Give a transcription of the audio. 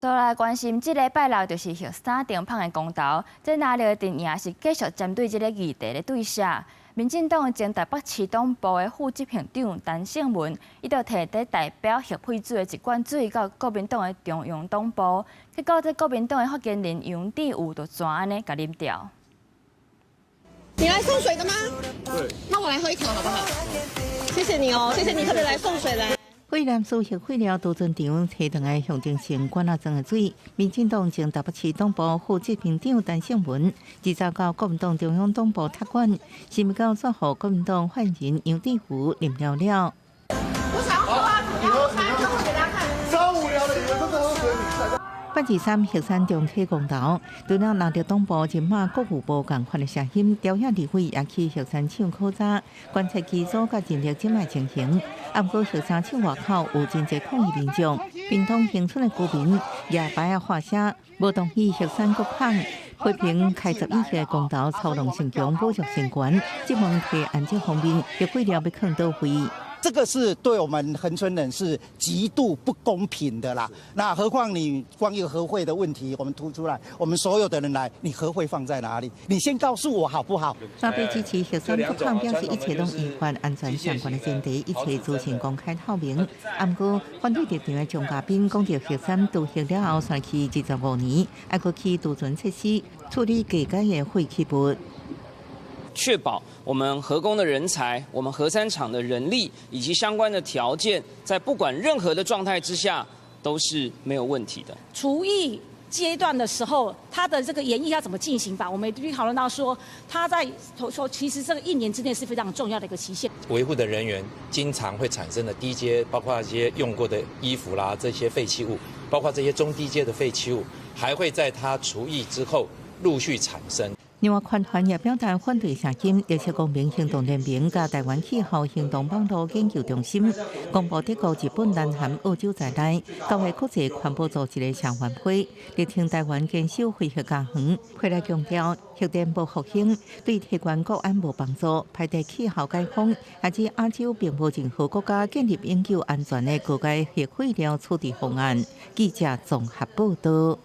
再來關心，這禮拜六就是核三停麭的公投，這藍綠的陣營是繼續針對這個議題咧對射。民進黨前台北市黨部的副執行長陳勝文，伊就提佇代表核廢水的一罐水到國民黨的中央黨部，結果這國民黨的發言人楊智宇就全按呢共啉掉。你來送水的嗎？對。那我來喝一口好不好？謝謝你哦，謝謝你特別來送水來。肺南市核廢料儲存場提轉來象徵性罐仔裝的水，民進黨前台北市黨部副執行長陳勝文，二十到國民黨中央黨部託管，想袂到煞予國民黨發言人楊智宇啉了了。我想喝啊，你要喝，給大家看。超無聊的，你們都在喝水。八二三核三重啟公投，除了藍綠黨部人馬各有無仝款的聲音，朝野立委也去核三廠考察，觀察機組佮人力這擺情形。啊，毋過核三廠外口有真濟抗議民眾，屏東恆春的居民舉牌仔喊聲，無同意核三閣麭，批評開11歲的公投操弄性強，侮辱神權，質問提案這方面核廢料欲囥佗位。這個是對我們恆春人是極度不公平的啦。那何況你光一個核廢的問題，我們突出來，我們所有的人來，你核廢放在哪裡？你先告訴我好不好？三八支持核三復麭表示一切攏依法安全相關的前提，一切資訊公開透明。毋過反對立場的張嘉賓講著核三鍍核了後，煞去25年，還閣起儲存設施處理加改的廢棄物。確保我們核工的人才、我們核三廠的人力以及相關的條件，在不管任何的狀態之下，都是沒有問題的。除役階段的時候，它的這個研議要怎麼進行法？我們也必須討論到說，他在說其實這個一年之內是非常重要的一個期限。維護的人員經常會產生的低階，包括一些用過的衣服啦，這些廢棄物，包括這些中低階的廢棄物，還會在它除役之後陸續產生。另外，環團也表達反對聲音，綠色公民行動聯盟佮台灣氣候行動網路研究中心公布德國、日本、南韓、澳洲在內，九個國際環保組織的聲援批，力挺台灣堅守非核家園。批內強調，核電無復興，對提懸國安無幫助，排除氣候解封，也指亞洲並無任何國家建立永久安全的高階核廢料處置方案。記者綜合報道。